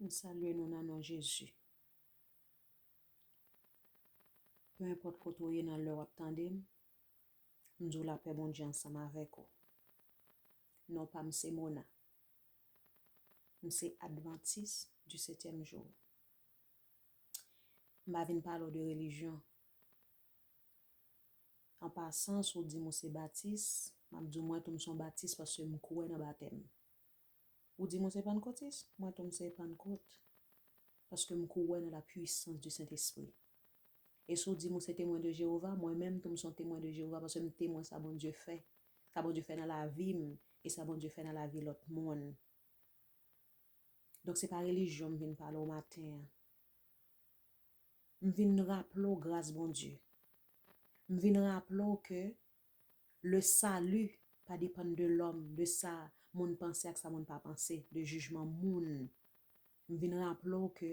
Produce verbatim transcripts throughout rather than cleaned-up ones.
M salye nou nan non Jezi. Pe enpòt kote w ye nan lè w ap tande m, m di w lapè Bondye ansanm avèk ou. Non pa m se Mona. M se Advantis di setyèm jou. M pa vin pale w de relijyon. An pasan, si w di m ou se batis, m ap di w mwen tou m se yon batis paske m kwè nan batèm. Ou di m ou se pannkotis, mwen tou m se pannkot. Paske m kwè nan la puissance du Saint-Esprit. E si w di m ou se temwen de Jewova, mwen menm tou m se yon temwen de Jewova paske m temwen sa Bondye fè. Sa Bondye fè nan lavi m e sa Bondye fè nan lavi lòt moun. Donk se pa relijyon m vin pale w maten an. M vin raple w gras Bondye. M vin raple w ke le salut pa depann de lòm, de sa moun panse ak sa moun pa panse, de jijman moun. M vin raple w ke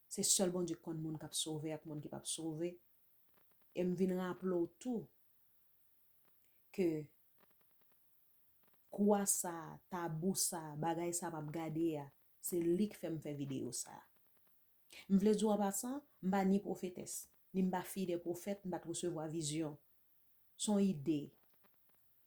se sèl Bondye k konn moun k ap sove ak moun ki p ap sove. E m vin raple w tou ke kwa sa, tabou sa, bagay sa m ap gade a, se li k fè m fè videyo sa. M vle di w an pasan, m pa ni pwofetès, ni m pa fi de pwofèt, m pa t resevwa vizyon. Se yon ide.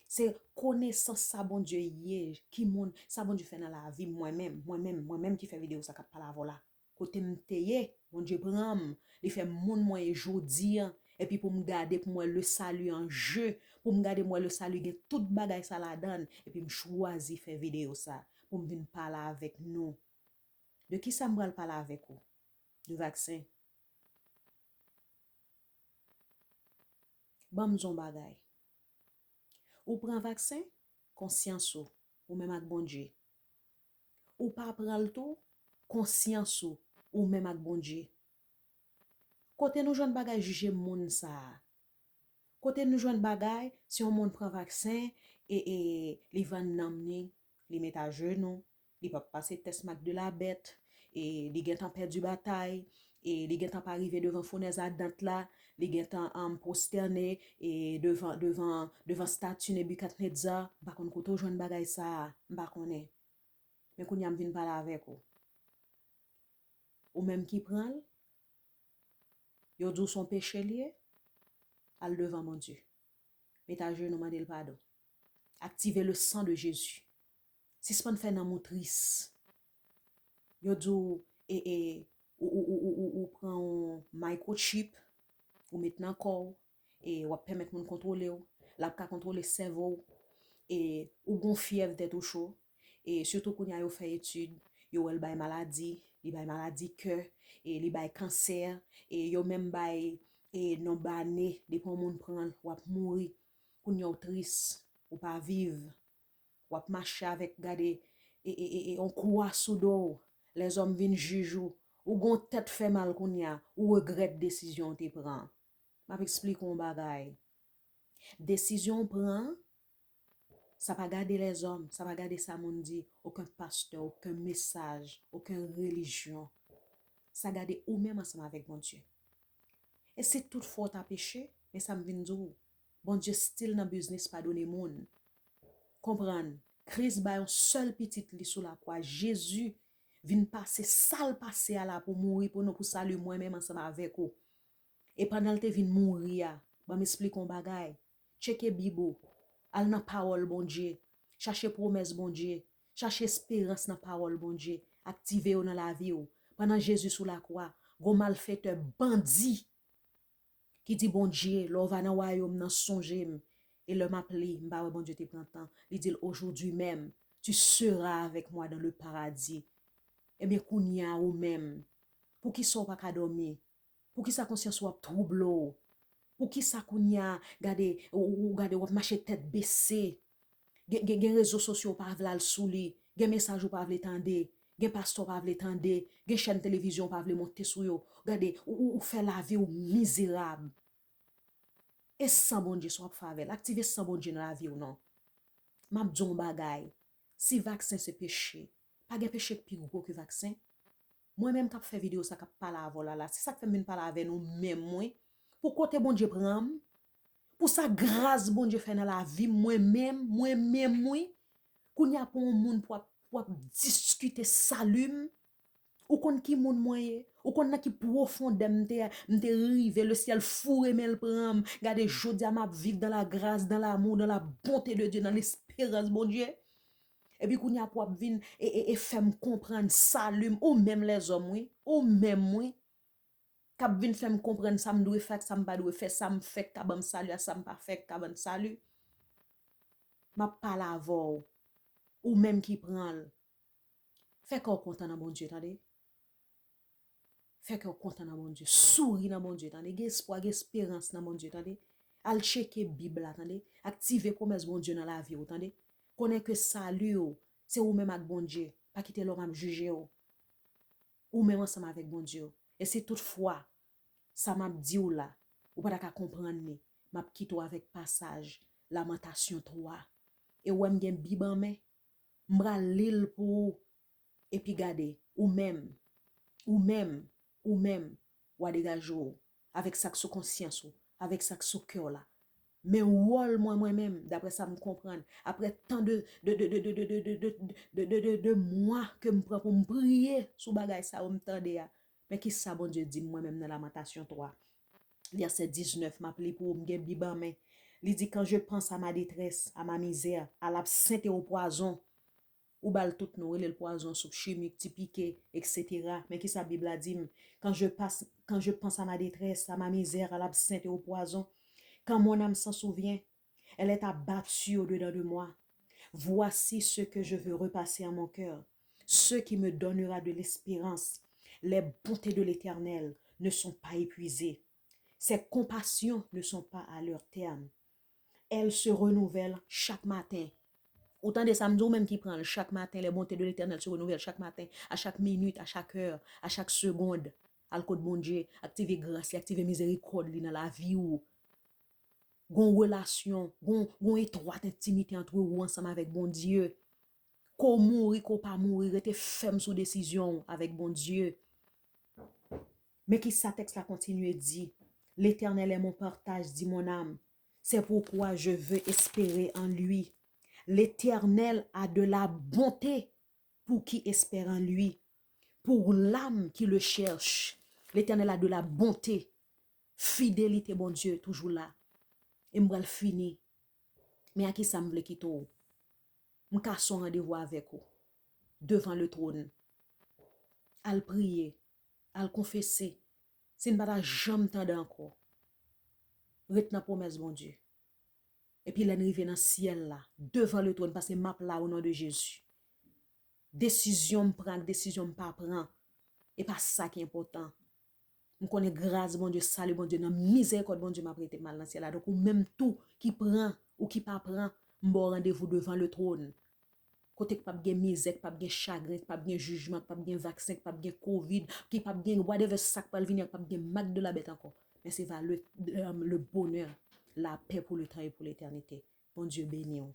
Se konesans sa Bondye ye, ki moun, sa Bondye fè nan lavi m, mwen menm, mwen menm, mwen menm ki fè videyo sa k ap pale avè w la. Kote m te ye, Bondye pran m, li fè m moun mwen ye jodi an, epi pou m gade pou m wè le salut en jeu, pou m gade m wè le salut gen tout bagay sa ladan l, epi m chwazi fè videyo sa pou m vin pale avèk nou. De kisa m pral pale avèk ou? De vaksen. Ban m di w yon bagay. Ou pran vaksen, konsyans ou, ou menm ak Bondye. Ou pa pran l tou, konsyans ou, ou menm ak Bondye. Kote nou jwenn bagay jije moun sa a? Kote nou jwenn bagay, si yon moun pran vaksen, e, e, li vann nanm ni, li met ajenou, li p ap pase tès mak de la bèt, e li gentan pèdi batay, e li gentan pa rive devan founèz adant la, li gentan, um, pwostène, e devan, devan, devan stati Nebikadnetza, m pa konn kote w jwenn bagay sa a, m pa konnen. Men kounye a m vin pale avèk ou. Ou menm ki pran l, yo di w se yon peche l ye, al devan Bondye. Met ajenou, mande l padon. Aktive le sang de Jésus. Sispann fè nanm ou tris. Yo di w, e, e, ou, ou, ou, ou, ou, ou pran yon microchip, ou met nan kò w, e w ap pèmèt moun kontwole w, l ap ka kontwole sèvo w, e ou gon fyèv tèt ou cho, e sitou kounye a yo fè etid, yo wè l bay maladi, li bay maladi kè, e li bay kansè, e yo menm bay, e nonb ane, depi yon moun pran l, w ap mouri. Kounye a w tris, ou pa viv, w ap mache avèk, gade, e, e, e, e, yon kwa sou do w, lèzòm vin jij ou, ou gon tèt fè mal kounye a, ou regrèt desizyon w te pran. M ap eksplike w yon bagay. Desizyon w pran, sa pa gade lèzòm, sa pa gade sa moun di, okenn pastè, okenn mesaj, okenn relijyon. Sa gade ou menm ansanm avèk Bondye. E si tout fwa w ta peche, men sa m vin di w, Bondye still nan biznis padone moun. Konprann, Kris bay yon sèl pitit li sou lakwa, Jezi vin pase sa l pase a la pou mouri pou nou, pou sali mwen menm ansanm avèk ou. E pandan l te vin mouri a, ban m eksplike w yon bagay. Tcheke Bib ou. Al nan pawòl Bondye. Chache pwomès Bondye. Chache esperans nan pawòl Bondye. Aktive yo nan lavi w. Pandan Jezi sou lakwa, gon malfetè, bandi, ki di Bondye, lè w va nan wayòm nan, sonje m. E lè m ap li, m pa wè Bondye te pran tan. Li di l, aujourd'hui même, tu seras avec moi dans le paradis. Ebyen, kounye a ou menm, poukisa w pa ka dòmi? Poukisa konsyans ou ap twouble w? Poukisa kounye a, gade, ou, ou, ou gade, w ap mache tèt bese? Gen, gen, gen rezo sosyo ou pa vle al sou li, gen mesaj ou pa vle tande, gen pastè ou pa vle tande, gen chèn televizyon ou pa vle monte sou yo. Gade, ou, ou, ou fè lavi w mizerab. E san Bondye, sa w ap fè avè l? Aktive san Bondye nan lavi w non. M ap di w yon bagay. Si vaksen se peche, pa gen peche k pi gwo ke vaksen. Mwen menm k ap fè videyo sa, k ap pale avè w la, la, se sa k fè m vin pale avè nou menm, wi. Pou kote Bondye pran m, pou sa gras Bondye fè nan lavi m, mwen menm, mwen menm, wi. Kounye a pou yon moun pou ap, pou ap diskite sali m, Ou konn ki moun mwen ye? Ou konn nan ki pwofondè m te, m te rive? Le syèl foure men l pran m. Gade, jodi a m ap viv dans la grâce, dans l'amour, dans la bonté de Dieu, dans l'espérance Bondye. Epi kounye a pou w ap vin e, e, e fè m konprann sali m, ou menm lèzòm, wi, ou menm, wi, k ap vin fè m konprann sa m dwe fè ak sa m pa dwe fè, sa m fè k ka ban m sali a, sa m pa fè k ka ban m sali. M ap pale avè w, ou menm ki pran l. Fè kè w kontan nan Bondye, tande. Fè kè w kontan nan Bondye. Souri nan Bondye, tande. Gen espwa, gen esperans nan Bondye, tande. Al tcheke Bib la, tande. Aktive pwomès Bondye nan lavi w, tande. Konnen ke sali w, se ou menm ak Bondye. Pa kite lòm ap jije w. Ou menm ansanm avèk Bondye w. E si toutfwa, sa m ap di w la, ou pa ta ka konprann li, m ap kite w avèk pasaj Lamantasyon twa. E w wè m gen Bib an men, m pral li l pou ou. Epi gade, ou menm, ou menm, ou menm, w a degaje w avèk sa k sou konsyans ou, avèk sa k sou kè w la. Men wòl mwen, mwen menm, daprè sa m konprann, aprè tan de, de, de mwa ke m pran pou m priye sou bagay sa yo m tande a, men ki sa Bondye di m, mwen menm, nan Lamantasyon twa, vèsè diznèf, m ap li pou ou, m gen Bib an men. Li di, quand je pense à ma détresse, à ma misère, à l'absinthe et au poison, ou ba l tout non, rele l pwazon, soup chimik, ti pike, et cetera. Men ki sa Bib la di m, quand je passe, quand je pense à ma détresse, à ma misère, à l'absinthe et au poison, quand mon âme s'en souvient, elle est abattue au-dedans de moi. Voici ce que je veux repasser en mon cœur, ce qui me donnera de l'espérance. Les bontés de l'Éternel ne sont pas épuisées. Ses compassions ne sont pas à leur terme. Elles se renouvellent chaque matin. Ou tande sa m di w, ou menm ki pran l, chaque matin, les bontés de l'Éternel se renouvellent chaque matin, à chaque minute, à chaque heure, à chaque seconde. Al kot Bondye, aktive gras li, aktive mizerikòd li nan lavi w. Gon relasyon, gon, gon etwat entimite ant ou ansanm avèk Bondye. Ke w mouri, ke w pa mouri, rete fèm sou desizyon w avèk Bondye. Men ki sa tèks la kontinye di, L'Éternel est mon partage, dit mon âme. C'est pourquoi je veux espérer en lui. L'Éternel a de la bonté pour qui espère en lui. Pour l'âme qui le cherche, l'Éternel a de la bonté. Fidelite Bondye toujou la. E m pral fini. Men a ki sa m vle kite w? M kase yon randevou avèk ou devan le tròn. Al priye, al konfese. Si n pa ta janm tande ankò, ret nan pwomès Bondye. Epi lè n rive nan syèl la, devan le tròn, paske m ap la o non de Jezi. Desizyon m pran ak desizyon m pa pran, e pa sa ki enpòtan. M konnen gras Bondye, sali Bondye, nan mizerikòd Bondye m ap rete, m al nan syèl la. Donk ou menm tou ki pran ou ki pa pran, m ba w randevou devan le tròn. Kote k p ap gen mizè, k p ap gen chagren, k p ap gen jijman, k p ap gen vaksen, k p ap gen kovid, ki p ap gen whatever sa k pral vini an, k p ap gen mak de la bèt ankò. Men se va le, le bonheur, la paix pour le temps et pour l'éternité. Bondye beni w.